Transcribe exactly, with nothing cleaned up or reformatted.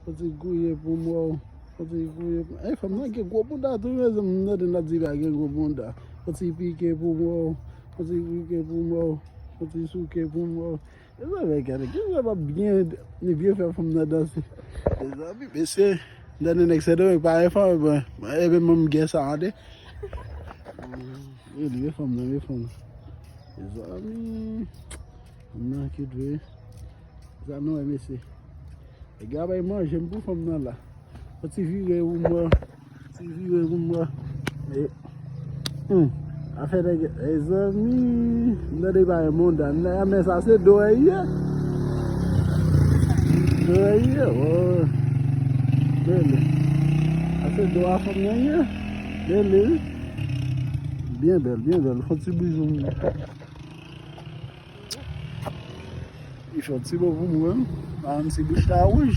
Fò ti gouye pou m wè w. Fò ti gouye pou... Ey, fanm nan gen gwo bounda tou, mezanmi. M tande n ap di pa gen gwo bounda. Fò ti pike pou m wè w. Fò ti pike pou m wè w. Fò ti souke pou m wè w. Mezanmi, gade, ki sa p ap byen, li byen fè fanm nan danse. Mezanmi, mesye, m tande nèg Sendomeng pa gen fanm, bon, e menm m gen sa, tande. E li, men fanm nan, men fanm. Mezanmi, fanm nan ki dwe. Sa nou wè, mesye. Nèg yo bay manje m pou fanm nan la. Yon ti vire pou mwen. Ti vire pou mwen. E, hmm. Afè nèg, mezanmi. M tande pa yon monda. Nan men sa se do a ye. Do a ye. Oh. Bele. Sa se do a fanm nan ye. Bele, wi. Byen bèl, byen bèl. Fò ti bizou. Li fè yon ti bo pou mwen. Menm si bouch la wouj.